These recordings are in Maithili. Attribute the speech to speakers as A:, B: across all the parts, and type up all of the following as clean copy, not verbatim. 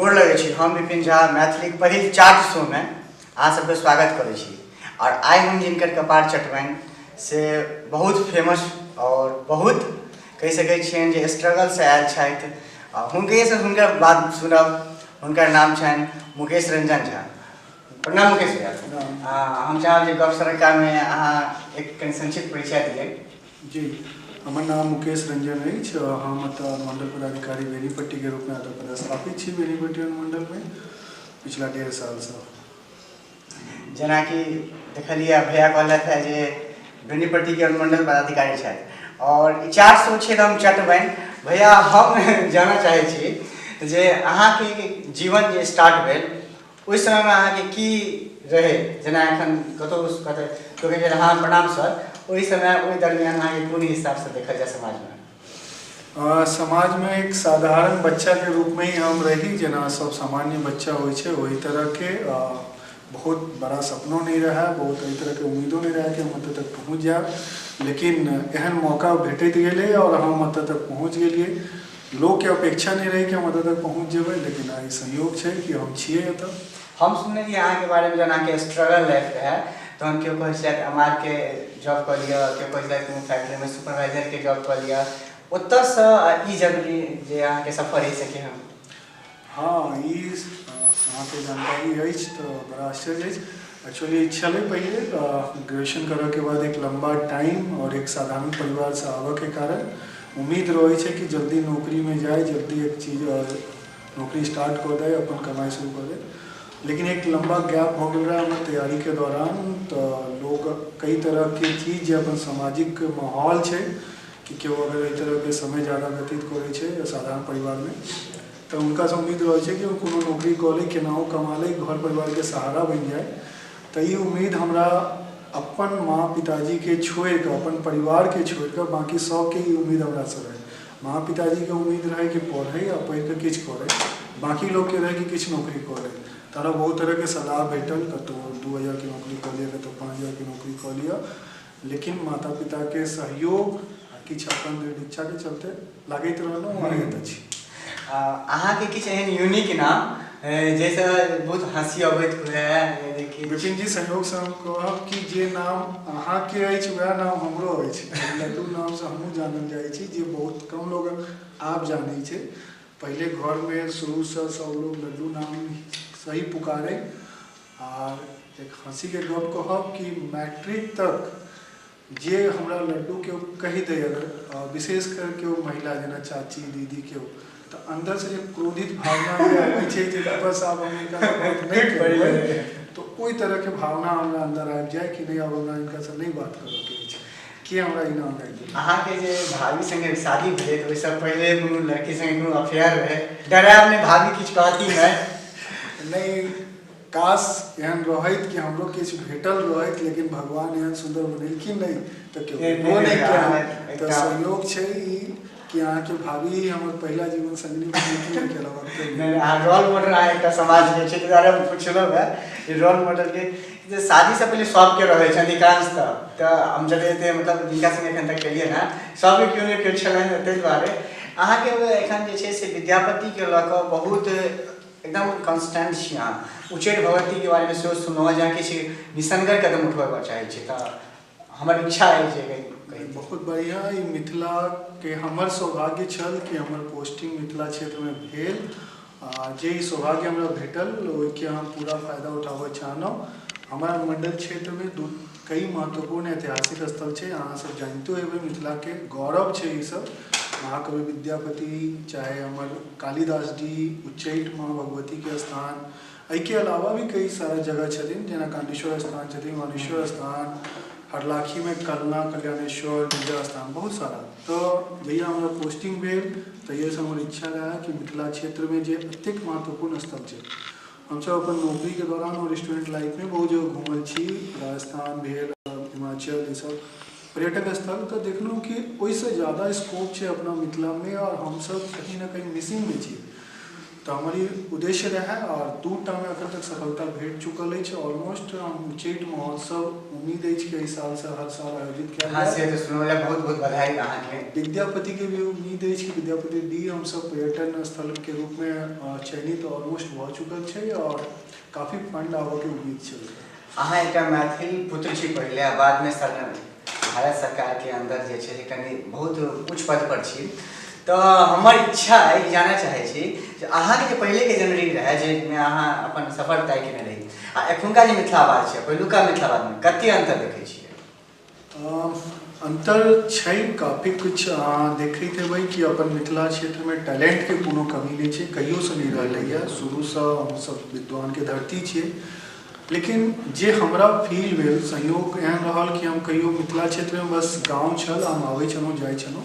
A: गोर लगै छी। हम विपिन झा मैथिलीक पहिल चाट शोमे अहाँ सबके स्वागत करै छी। और आइ हम जिनकर कपार चटबनि से बहुत फेमस और बहुत कहि सकै छियनि जे स्ट्रगलसँ आयल छथि। हुनकेसँ हुनकर बात सुनब। हुनकर नाम छनि मुकेश रंजन झा। प्रणाम मुकेश भैया। हम चाहब जे गप सरक्कामे अहाँ एक कनि संक्षिप्त परिचय दियै।
B: जी, हमर नाम मुकेश रंजन अछि। हम एतऽ अनुमंडल पदाधिकारी बेनीपट्टीके रूपमे एतऽ पदस्थापित छी बेनीपट्टी अनुमंडलमे पिछला 1.5 सालसँ।
A: जेनाकि देखलियै भैया कहलथि है जे बेनीपट्टीके अनुमंडल पदाधिकारी छथि और ई 4 सौ छै हम चटबनि। भैया हम जानऽ चाहै छी जे अहाँके जीवन जे स्टार्ट भेल ओहि समयमे अहाँके की रहै? जेना एखन कतहु कतहु केओ कहै छै हँ प्रणाम सर, ओहि समय ओहि दरमियान अहाँके कोन हिसाबसँ देखल जाय समाजमे?
B: समाजमे एक साधारण बच्चाके रूपमे ही हम रही, जेना सब सामान्य बच्चा होइ छै ओहि तरहके। बहुत बड़ा सपनो नहि रहए, बहुत एहि तरहके उम्मीदो नहि रहए कि हम एतऽ तक पहुँच जायब, लेकिन एहन मौका भेटैत गेलै और हम एतऽ तक पहुँच गेलियै। लोकके अपेक्षा नहि रहै कि हम एतऽ तक पहुँच जेबै, लेकिन आइ संयोग छै कि हम छियै एतऽ।
A: हम सुनने रहियै अहाँके बारेमे, जहन अहाँके स्ट्रगल लाइफ रहए तहन केओ कहै छलथि एम आर के जॉब कऽ लिअ, केओ कहै छलथि कोनो फैक्ट्रीमे सुपरवाइजरके जॉब कऽ लिअ। ओतऽसँ ई जरूरी जे अहाँके सफर अछि से केहन?
B: हँ, ई अहाँके जानकारी अछि तऽ बड़ा आश्चर्य अछि। एक्चुअली छलै पहिले ग्रेजुएशन करऽके बाद एक लम्बा टाइम और एक साधारण परिवारसँ आबऽके कारण उम्मीद रहै छै कि जल्दी नौकरीमे जाइ, जल्दी एक चीज नौकरी स्टार्ट कऽ दै, अपन कमाइ शुरू कऽ दै। लेकिन एक लम्बा गैप भऽ गेल रहै हमर तैयारीके दौरान, तऽ लोक कई तरहके चीज जे अपन सामाजिक माहौल छै कि केओ अगर एहि तरहके समय ज्यादा व्यतीत करै छै साधारण परिवारमे तऽ हुनकासँ उम्मीद रहै छै कि ओ कोनो नौकरी कऽ लै, केनाहु कमा लै, घर परिवारके सहारा बनि जाइ। तऽ ई उम्मीद हमरा अपन माँ पिताजीके छोड़िकऽ, अपन परिवारके छोड़िकऽ बाँकी सबके ई उम्मीद हमरासँ रहै। माँ पिताजीके उम्मीद रहै कि पढ़ै आ पढ़िकऽ किछु करै, बाँकी लोकके रहै कि किछु नौकरी कऽ लै। तऽ हमरा बहुत तरहके सलाह भेटल, कतहु 2000के नौकरी कऽ लिअ, कतहु 5000के नौकरी कऽ लिअ, लेकिन माता पिताके सहयोग आ किछु अपन दृढ़ इच्छाके चलते लागैत रहलहुँ आ एतऽ छी।
A: अहाँके किछु एहन यूनिक नाम जाहिसँ बहुत हँसी अबैत हुए?
B: विपिन जी, संयोगसँ हम कहब कि जे नाम अहाँके अछि वएह नाम हमरो अछि। लड्डू नामसँ हमहूँ जानल जाइ छी, जे बहुत कम लोग आब जानै छै। पहिले घरमे शुरूसँ सब लोग लड्डू नाम सही पुकारै। आर एक हँसीके गप कहब कि मैट्रिक तक जे हमरा लड्डू केओ कहि दै, अगर विशेष कर केओ महिला जेना चाची दीदी केओ, तऽ अन्दरसँ जे क्रोधित भावना जे आबै छै जे बस आब हम हिनकासँ बात नहि करबै, तऽ ओहि तरहके भावना हमरा अन्दर आबि जाय कि नहि, आब हमरा हिनकासँ नहि बात करऽके अछि, के हमरा ई नाम राखि देलक।
A: अहाँके जे भाभी संगे शादी भेलै तऽ ओहिसँ पहिले कोनो लड़की संगे कोनो अफेयर रहै? डरायब नहि, भाभी किछु कहती नहि।
B: नहि, काश एहन रहैत कि हमरो किछु भेटल रहैत, लेकिन भगवान एहन सुन्दर बनेलखिन नहि तऽ केओ भेटबो नहि कयल। तऽ संयोग छै ई कि अहाँके भाभी हमर पहिला जीवन संगिनी बनेलखिन, ओहिके अलावा केओ
A: नहि। अहाँ रोल मॉडल अहाँ एकटा समाजके छै, ताहि दुआरे हम पुछलहुँ हेँ जे रोल मॉडलके जे शादीसँ पहिले सबके रहै छै अधिकांशतः। तऽ हम जते जते मतलब जिनका संगे एखन तक केलियै हँ सबके केओ ने केओ छलनि, ताहि दुआरे। अहाँके एखन जे छै से विद्यापतिके लऽ कऽ बहुत एकदम कॉन्स्टेंट छी अहाँ। उच्चैठ भगवतीके बारेमे सेहो सुनलहुँ हँ जे अहाँ किछु निसनगर कदम उठबऽ चाहै छी, तऽ हमर इच्छा अछि जे कही।
B: बहुत बढ़िआँ। ई मिथिलाके हमर सौभाग्य छल कि हमर पोस्टिंग मिथिला क्षेत्रमे भेल, आ जे ई सौभाग्य हमरा भेटल ओहिके हम पूरा फायदा उठाबऽ चाहलहुँ। हमर अनुमंडल क्षेत्रमे कई महत्वपूर्ण ऐतिहासिक स्थल छै, अहाँ सब जानितो हेबै, मिथिलाके गौरव छै ई सब। महाकवि विद्यापति, चाहे हमर कालिदास जी, उच्चैठ माँ भगवतीके स्थान, एहिके अलावा भी कई सारा जगह छथिन, जेना कानेश्वर स्थान छथिन, वाणेश्वर स्थान, हरलाखीमे कलना कल्याणेश्वर गिरजा स्थान, बहुत सारा। तऽ जहिया हमरा पोस्टिंग भेल तहियासँ हमर इच्छा रहए कि मिथिला क्षेत्रमे जे एतेक महत्वपूर्ण स्थल छै, हमसब अपन नौकरीके दौरान और स्टूडेंट लाइफमे बहुत जगह घूमल छी, राजस्थान भेल, हिमाचल, ईसब पर्यटक स्थल, तऽ देखलहुँ कि ओहिसँ ज्यादा स्कोप छै अपना मिथिलामे और हमसब कहीं ने कहीं मिसिंगमे छी। तऽ हमर ई उद्देश्य रहै आओर 2टामे एखन तक सफलता भेट चुकल अछि। ऑलमोस्ट हम उच्चैठ महोत्सव उम्मीद अछि कि एहि सालसँ हर साल आयोजित कयल
A: जायत। से तऽ सुनऽ बहुत बहुत बधाई अहाँके।
B: विद्यापतिके भी उम्मीद अछि कि विद्यापति डी हमसब पर्यटन स्थलके रूपमे चयनित ऑलमोस्ट भऽ चुकल छै आओर काफी फंड आबऽके उम्मीद छै।
A: अहाँ एकटा मैथिल पुत्र छी पहिले आ बादमे भारत सरकारके अन्दर जे छै से कनि बहुत उच्च पद पर छी, तऽ हमर इच्छा अइ ई जानऽ चाहै छी जे अहाँके जे पहिलेके जनरी रहै जाहिमे अहाँ अपन सफर तय केने रही आ एखुनका जे मिथिलावाद छै पहिलुका मिथिलावादमे कते अन्तर देखै छियै?
B: अन्तर छै काफी किछु। अहाँ देखैत हेबै कि अपन मिथिला क्षेत्रमे टैलेंटके कोनो कमी नहि छै, कहियोसँ नहि रहलैए, शुरूसँ हमसब विद्वानके धरती छियै। लेकिन जे हमरा फील भेल, संयोग एहन रहल कि हम कहियो मिथिला क्षेत्रमे बस गाँव छल, हम आबै छलहुँ जाइ छलहुँ,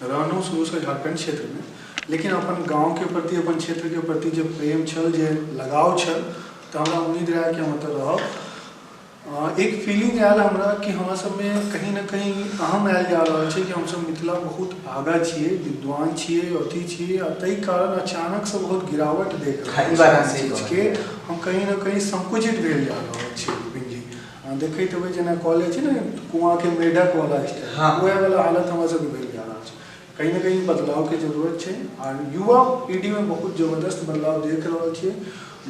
B: रहलहुँ शुरूसँ झारखण्ड क्षेत्रमे, लेकिन अपन गाँवके प्रति अपन क्षेत्रके प्रति जे प्रेम छल, जे लगाव छल, तऽ हमरा उम्मीद रहै कि हम ओतऽ रहब। एक फीलिंग आयल हमरा कि हमरा सबमे कहीं ने कहीं अहम आयल जा रहल छै कि हमसब मिथिला बहुत आगाँ छियै, विद्वान छियै, अथी छियै, आ ताहि कारण अचानकसँ बहुत गिरावट देख रहल छी चीजके, हम कहीं ने कहीं संकुचित भेल जा रहल छी। विपिन जी अहाँ देखैत हेबै जेना कहल जाइ छै ने कुआँके मेढक वाला स्टाइल, वएह वाला हालत हमरा सबके भेल जा रहल छै। कहीं ने कहीं बदलावके जरूरत छै आर युवा पीढ़ीमे बहुत जबरदस्त बदलाव देख रहल छियै,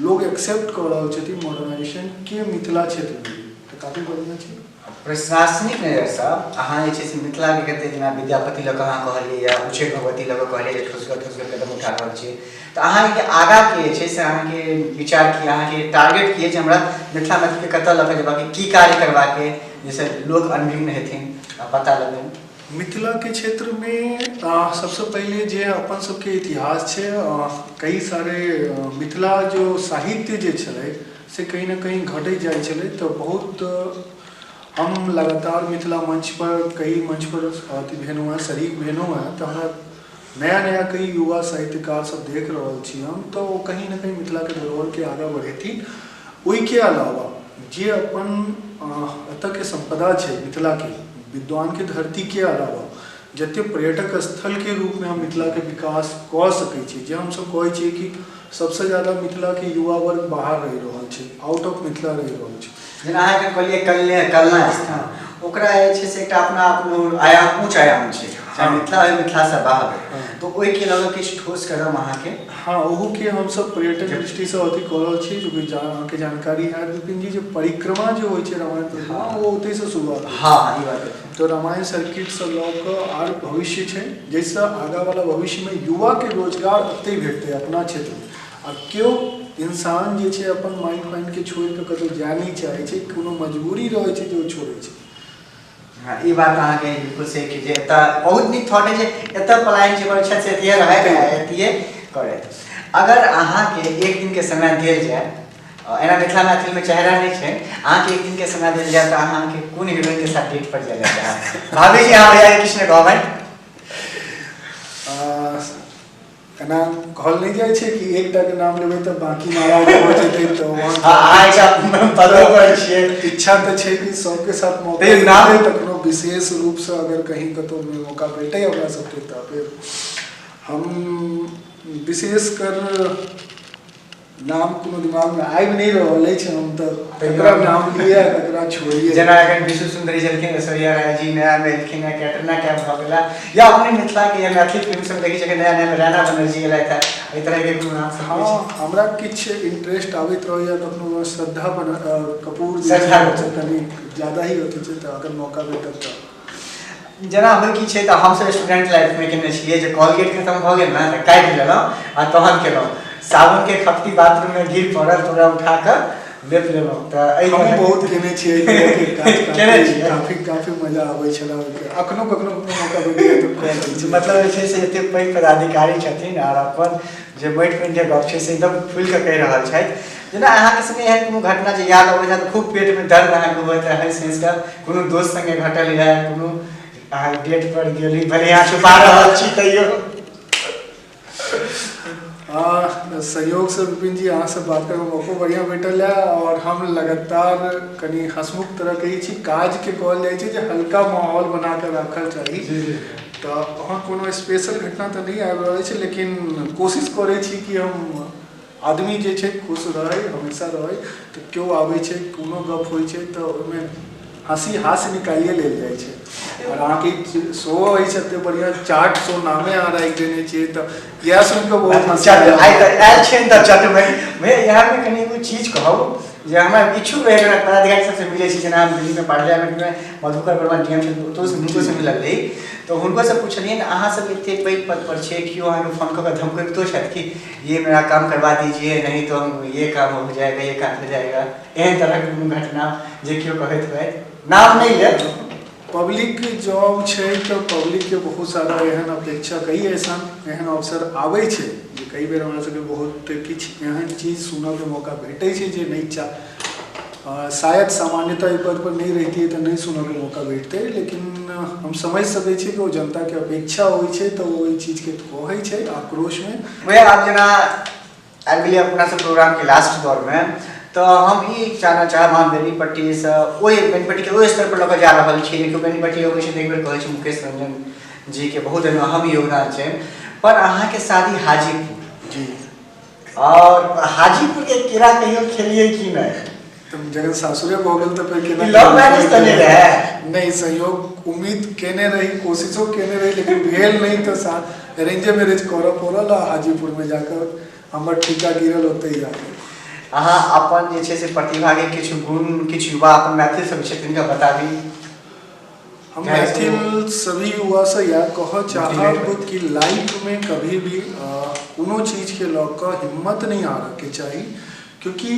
B: लोग एक्सेप्ट कऽ रहल छथिन मॉडर्नाइजेशनके मिथिला क्षेत्रमे, तऽ काफी बढ़िआँ छै।
A: प्रशासनिक नजरसँ अहाँ जे छै से मिथिलाके कते जेना विद्यापति लऽ कऽ अहाँ कहलियै या उच्चैठ भगवती लऽ कऽ कहलियै जे ठोसगर ठोसगर कदम उठा रहल छियै, तऽ अहाँके आगाँके जे छै से अहाँके विचार की, अहाँके टारगेट की अछि हमरा मिथिला मैथिलीके कतऽ लऽ कऽ जेबाक, की कार्य करबाक जाहिसँ लोक अनभिज्ञ हेथिन आ पता लगनि?
B: मिथिलाके क्षेत्रमे सबसँ पहिले जे अपन सबके इतिहास छै, कई सारे मिथिला जो साहित्य जे छलै से कहीं ने कहीं घटैत जाइ छलै, तऽ बहुत हम लगातार मिथिला मंच पर कई मंच पर अथी भेलहुँ हेँ, शरीक भेलहुँ हेँ, तऽ हमरा नया नया कई युवा साहित्यकार सब देख रहल छी हम, तऽ ओ कहीं ने कहीं मिथिलाके धरोहरके आगाँ बढ़ेथिन। ओहिके अलावा जे अपन एतऽके सम्पदा छै मिथिलाके विद्वानके धरतीके अलावा जते पर्यटक स्थलके रूपमे हम मिथिलाके विकास कऽ सकै छी, जे हमसब कहै छियै कि सबसँ ज्यादा मिथिलाके युवा वर्ग बाहर रहि रहल छै, आउट ऑफ मिथिला रहि रहल छै।
A: जेना अहाँके कहलियै कलना स्थान, ओकरा जे छै से एकटा अपना आप आयाम ऊँच आयाम छै, चाहे मिथिला होइ मिथिलासँ बाहर होइ, तऽ ओहिके लऽ कऽ किछु ठोस कदम अहाँके?
B: हँ, ओहूके हमसब पर्यटन दृष्टिसँ अथी कऽ रहल छी। चूँकि अहाँके जानकारी हैत विपिन जी जे परिक्रमा जे होइ छै रामायण परिक्रमा, ओ ओतहिसँ शुरुआत।
A: हँ, ई बात।
B: तऽ रामायण सर्किटसँ लऽ कऽ आर भविष्य छै जाहिसँ आगाँवला भविष्यमे युवाके रोजगार ओतहि भेटतै अपना क्षेत्रमे। आ केओ इंसान जे छै अपन माटि पानिके छोड़िकऽ कतहु जाय नहि चाहै छै, कोनो मजबूरी रहै छै जे ओ छोड़ै छै।
A: हँ, ई बात अहाँके बिल्कुल सही कि जे एतऽ बहुत नीक थॉट है जे एतऽ पलायन जे करै छथि से एतहिए रहैत एतहिए करैत। अगर अहाँके एक दिनके समय देल जाय, एना मिथिला मैथिलमे चेहरा नहि छै, अहाँके एक दिनके समय देल जाय तऽ अहाँके कोन हीरोइनके साथ डेट पर जाय चाहब? भाभी जी अहाँ भैयाके किछु नहि कहबै।
B: एना कहल नहि जाइ छै कि एकटाके नाम लेबै तऽ बाँकी नाराज भऽ जेतै, तऽ इच्छा तऽ छै कि सबके साथ मौका मिलतै, तखनो विशेष रूपसँ अगर कहीं कतहु मौका भेटै हमरा सबके तऽ फेर हम विशेष कर नाम कोनो दिमागमे आबि नहि रहल अछि, हम तऽ ककरा नाम लिअ ककरा छोड़िए।
A: जेना एखन विश्व सुन्दरी छलखिन ऐश्वर्या राय जी, नयामे एलखिन हेँ कैटरीना कैफ भऽ गेला, या अपने मिथिलाके या मैथिली फिल्म सब देखै छियै नया नयामे रैना बनर्जी एलथि हेँ, एहि तरहके कोनो नाम सब?
B: हँ, हमरा किछु इंटरेस्ट आबैत रहैए कखनो श्रद्धा कपूर कनि ज्यादा ही अथी छै, तऽ अगर मौका भेटत तऽ
A: जेना होइ की छै तऽ हमसब स्टूडेंट लाइफमे केने छियै जे कॉलगेट खतम भऽ गेल ने तऽ काटि लेलहुँ आ तहन केलहुँ, साबुनके खपती बाथरूममे गिर पड़ल तऽ ओकरा उठा कऽ लेप लेलहुँ। तऽ
B: एहि हमहूँ बहुत केने छियै एहि तरहके काज, केने छियै, काफी काफी मजा आबै छलै ओहिके। अखनो कखनो कखनो मौका भेटैए तऽ कऽ लै छी।
A: मतलब जे छै से एते पैघ पदाधिकारी छथिन आर अपन जे माटि पानिके गप छै से एकदम खुलि कऽ कहि रहल छथि। जेना अहाँके संगे एहन कोनो घटना जे याद अबै छै तऽ खूब पेटमे दर्द अहाँके होइत रहै, हँसि हँसि कऽ कोनो दोस्त संगे घटल यऽ, कोनो अहाँ डेट पर गेली, भले अहाँ छुपा रहल छी तैयो?
B: सहयोग से विपिन जी अहाँ से बात करके मौको बढ़िआँ भेटल है और हम लगातार कनि हंसमुख तरह के ही छी। काज के कहल जाइ छै जे हल्का माहौल बना के राखल चाही, तऽ अहाँ कोनो स्पेशल घटना तऽ नहि आबि रहल छै, लेकिन कोशिश करै छी कि हम आदमी जे छै खुश रहै, हमेशा रहै। तऽ केओ आबै छै, कोनो गप होइ छै तऽ ओहिमे हँसी हास्य निकालिए लेल जाइ छै। आओर अहाँके शो अछि एते बढ़िआँ, चाट शो नामे अहाँ राखि देने छियै, तऽ इएह सुनि कऽ बहुत हँसी
A: आइ तऽ आयल छियनि तऽ चटबै। भैया इएहमे कनि एगो चीज कहब जे हमरा इच्छुक रहै जेना पदाधिकारी सबसँ मिलै छी, जेना हम दिल्लीमे पार्लियामेंटमे मधुकर वर्मा डी एम छथिन, ओतहुसँ हुनकोसँ मिलल रही, तऽ हुनकोसँ पुछलियनि अहाँ सब एते पैघ पद पर छियै, केओ अहाँके फोन कऽ कऽ धमकबितो छथि कि ये मेरा काम करवा दीजिए नहीं तो हम ये काम हो जाएगा, ये काम हो जाएगा, एहन तरहके कोनो घटना जे केओ कहैत होथि, नाम नहि लेब।
B: पब्लिक जॉब छै तऽ पब्लिकके बहुत सारा एहन अपेक्षा, कई ऐसा एहन अवसर आबै छै जे कई बेर हमरा सबके बहुत किछु एहन चीज सुनऽके मौका भेटै छै जे नहि शायद सामान्यतः एहि पद पर नहि रहितियै तऽ नहि सुनऽके मौका भेटतै, लेकिन हम समझि सकै छियै कि ओ जनताके अपेक्षा होइ छै तऽ ओ एहि चीजके कहै छै आक्रोशमे।
A: भैया आब जेना आबि गेलियै अपना सब प्रोग्रामके लास्ट दौरमे, तऽ हम ई जानऽ चाहब, अहाँ बेनीपट्टीसँ ओहि बेनीपट्टीके ओहि स्तर पर लऽ कऽ जा रहल छी, देखियौ बेनीपट्टी अबै छै तऽ एक बेर कहै छै मुकेश रंजन जीके बहुत एहिमे अहम योगदान छै, पर अहाँके शादी हाजीपुर
B: जी,
A: और हाजीपुरके केरा कहियो खेलियै कि नहि?
B: तऽ जखन सासुरे भऽ गेल तऽ फेर केना?
A: लव मैरिज तऽ नहि रहै?
B: नहि, सहयोग उम्मीद केने रही, कोशिशो केने रही, लेकिन भेल नहि, तऽ अरेंजे मैरेज करऽ पड़ल आ हाजीपुरमे जाकऽ हमर ठीका गिरल ओतहि जाकऽ।
A: अहाँ अपन जे छै से प्रतिभाके किछु गुण किछु युवा अपन मैथिल सब छै तिनका बताबी।
B: हम मैथिल सभी युवा से इएह कहऽ चाहब कि लाइफमे कभी भी कोनो चीजके लऽ कऽ हिम्मत नहि हारऽके चाही, क्योंकि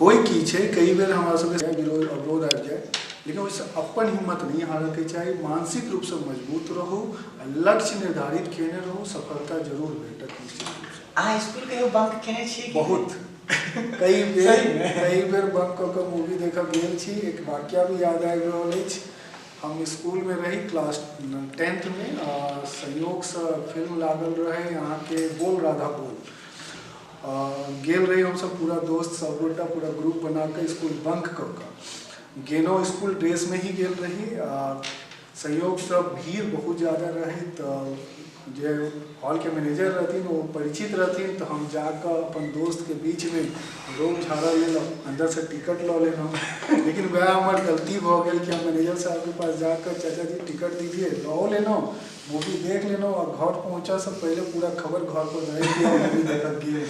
B: होइ की छै कई बेर हमरा सबके विरोध अवरोध आबि जाय, लेकिन ओहिसँ अपन हिम्मत नहि हारऽके चाही, मानसिक रूपसँ मजबूत रहू आ लक्ष्य निर्धारित केने रहू, सफलता जरूर भेटत निश्चित रूपसँ।
A: अहाँ स्कूल कहियो बंक केने छियै?
B: बहुत कई बेर बंक कऽ कऽ मूवी देखऽ गेल छी। एक वाक्या भी याद आबि रहल अछि, हम स्कूलमे रही क्लास 10th में, संयोगसँ फिल्म लागल रहै अहाँके बोल राधा बोल, गेल रही हमसब पूरा दोस्त सब गोटा पूरा ग्रुप बनाकऽ स्कूल बंक कऽ कऽ गेलहुँ, स्कूल ड्रेसमे ही गेल रही। संयोगसँ भीड़ बहुत ज़्यादा रहै तऽ जे हॉलके मैनेजर रहथिन ओ परिचित रहथिन, तऽ हम जाकऽ अपन दोस्तके बीचमे रोब झाड़ऽ लेल अन्दरसँ टिकट लऽ लेलहुँ, लेकिन वएह हमर गलती भऽ गेल कि हम मैनेजर साहबके पास जाकऽ चाचा जी टिकट दीजिए लऽ लेलहुँ, मूवी देख लेलहुँ आ घर पहुँचऽसँ पहिले पूरा खबर घर पर रहै कि हम मूवी देखऽ गेल।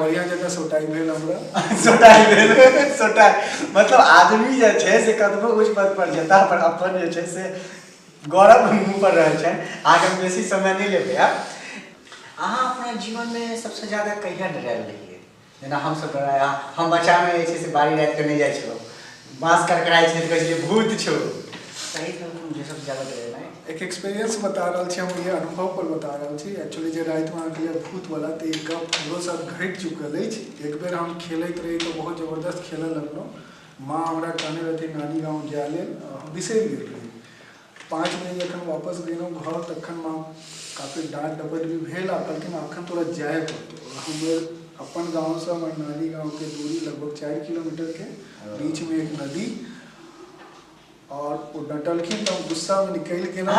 B: बढ़िआँ जगह सोटाइ भेल हमरा।
A: सोटाइ भेल, सोटाइ मतलब आदमी जे छै से कतबो उच्च पद पर जेता पर अपन जे छै से गौरव मुँह पर रहै छनि। अहाँके हम बेसी समय नहि लेबै। अहाँ अपना जीवनमे सबसँ ज्यादा कहिया डरायल रहियै? जेना हमसब डराय, हम बच्चामे जे छै से बाड़ी रातिके नहि जाइ छलहुँ, बाँस करकराइ छै तऽ कहै छलियै भूत छौ। सही जे सबसँ ज्यादा डरेनाइ?
B: एक एक्सपीरियंस बता रहल छी हम, इएह अनुभव पर बता रहल छी। एक्चुअली जे रातिमे अहाँके लिए भूतवला तऽ ई गप हमरो साथ घटि चुकल अछि। एक बेर हम खेलैत रही तऽ बहुत जबरदस्त खेलऽ लगलहुँ, माँ हमरा कहने रहथिन नानी गाँव जाय लेल, हम बिसरि गेल रही। 5 बजे जखन वापस गेलहुँ घर तखन माँ काफी डाँट डपट भी भेल आ कहलखिन अखन तोरा जाय पड़तौ। हमर अपन गाँवसँ हमर नानी गाँवके दूरी लगभग 4 किलोमीटरके बीचमे एक नदी, और ओ डटलखिन तऽ हम गुस्सामे निकलि गेलहुँ।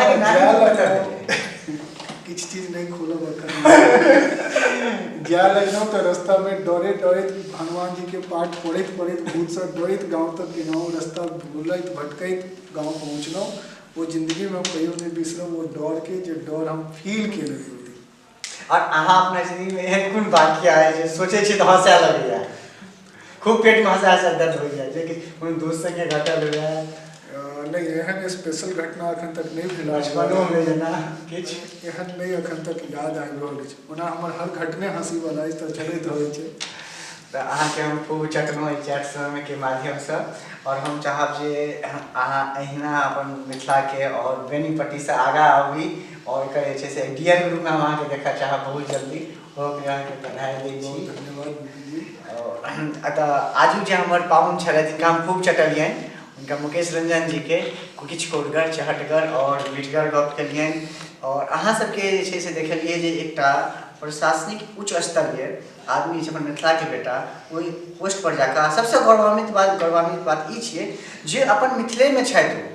B: किछु चीज नहि खोलब अखन। जाय लगलहुँ तऽ रास्तामे डरैत डरैत हनुमान जीके पाठ पढ़ैत पढ़ैत भूतसँ डरैत गाँव तक गेलहुँ, रास्ता भूलैत भटकैत गाँव पहुँचलहुँ। ओ जिन्दगीमे हम कहियो नहि बिसरब ओ डरके, जे डर हम फील केने रही ओहि दिन।
A: और अहाँ अपना जिन्दगीमे एहन कोन वाक्य है जे सोचै छी तऽ हँसै लगैया, खूब पेटमे हँसा हँसा दर्द होइया, जे कि कोनो दोस्त संगे घटल हुए?
B: नहि, एहन स्पेशल घटना अखन तक नहि भेल।
A: बचपनोमे जेना किछु
B: एहन नहि अखन तक याद आबि रहल अछि। ओना हमर हर घटने हँसीवला अछि तऽ चलैत रहै छै।
A: तऽ अहाँके हम खूब चटलहुँ एहि चैट समयके माध्यमसँ, और हम चाहब जे अहाँ एहिना अपन मिथिलाके और बेनीपट्टीसँ आगाँ आबी और एकर जे छै से डी एम के रूपमे हम अहाँके देखऽ चाहब बहुत जल्दी। ओहोके अहाँके बधाई दै छी।
B: धन्यवाद जी।
A: और तऽ आजुक जे हमर पाहुन छलथि जिनका हम खूब चटलियनि, हुनका मुकेश रंजन जीके किछु कोरगर चहटगर और मिठगर गप केलियनि, और अहाँ सबके जे छै से देखलियै जे एकटा प्रशासनिक उच्च स्तरीय आदमी छै अपन मिथिलाके बेटा, ओहि पोस्ट पर जाकऽ सबसँ गौरवान्वित बात ई छियै जे अपन मिथिलेमे छथि ओ,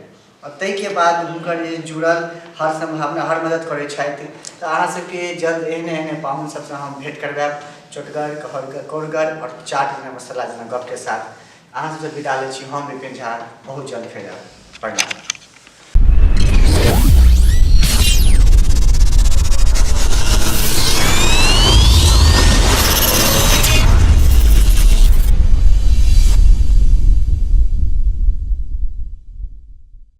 A: आओर ताहिके बाद हुनकर जे जुड़ल हर सम्भावना हर मदद करै छथि। तऽ अहाँ सबके जल्द एहने एहने पाहुन सबसँ हम भेँट करबायब। चोटगर, कहरगर, कोरगर आओर चाट जेना मसाला जेना गपके साथ अहाँ सबसँ विदा लै छी। हम विपिन झा बहुत जल्द फेर आयब। प्रणाम।